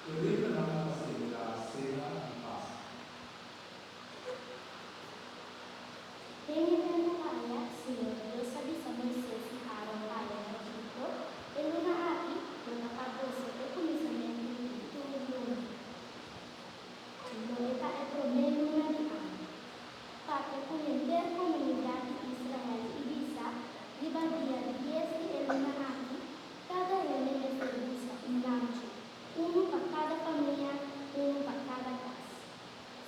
E levitanan a selebrá Sena di Pasku. Den e tempu aya, Señor Dios a bisa Moises i Aaron aya na Egipto, E luna aki lo ta pa boso e kuminsamentu di tur luna. Lo e ta e promé luna di aña. Papia ku henter komunidat di Israel i bisa, Riba dia dies di e luna aki, kada hende mester buska un lamchi, unu pa kada famia, unu pa kada kas.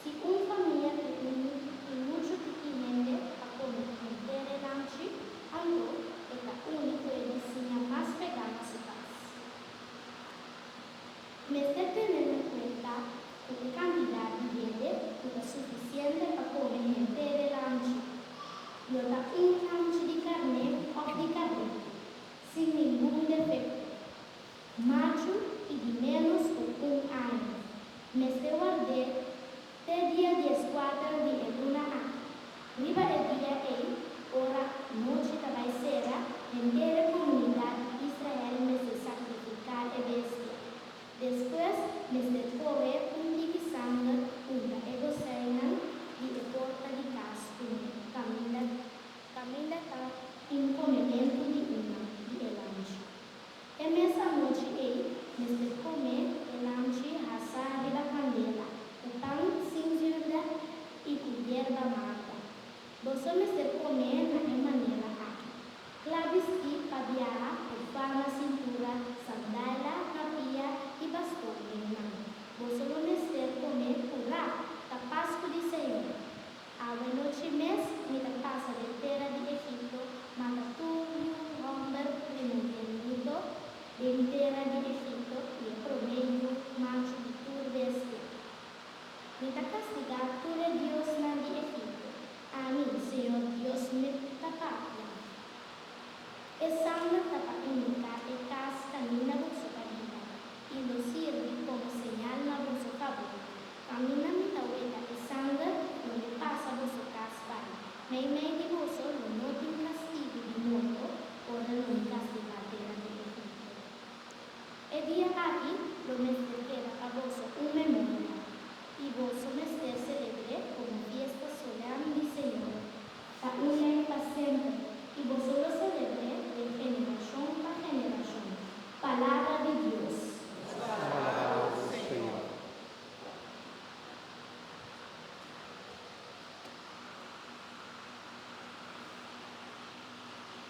Si un famia tin muchu tiki hende pa kome henter e lamchi, anto e ta uni ku e bisiña mas pegá na su kas. Mester tene na kuenta ku e kantidat di hende ku ta sufisiente pa kome henter e lamchi. Lo ta un lamchi di karné òf di kabritu, sin ningun defekto, machu i di ménos ku un aña. Mester ward'é te dia dieskuater di e luna aki. Riba e dia ei, ora nochi ta bai sera, henter e komunidat di Israel mester sakrifiká e bestia. Despues mester kohe un tiki sanger hunta e goseinan di e porta di kas kuné kaminda kaminda ta tin komementu di una di e lamchi. E mes anochi ei mester kome e lamchi hasá riba kandela, ku pan sin zürdeg i ku yerba marga. Boso mester kom'é na e manera aki, kla bistí pa biaha ku fa na sintura, sandaila na pia i baston den man. Boso lo mester kom'é purá, ta Pasku di Señor. Awe nochi mes mi ta pasa den tera di Egipto mata tur yu hòmber primogénito den tera di Egipto i e promé yu machu di tur bestia. Mi ta kastigá tur e diosnan di Egipto. Ami, Señor Dios mi ta papia. E sanger ta pa indiká e kas kaminda boso ta biba i lo sirbi komo señal na boso fabor. Kaminda mi ta weta e sanger, lo mi pasa boso kas bai. Meimei di boso lo no tin kastigu di morto ora lo mi kastigá tera di Egipto. E dia aki lo mester keda pa boso un.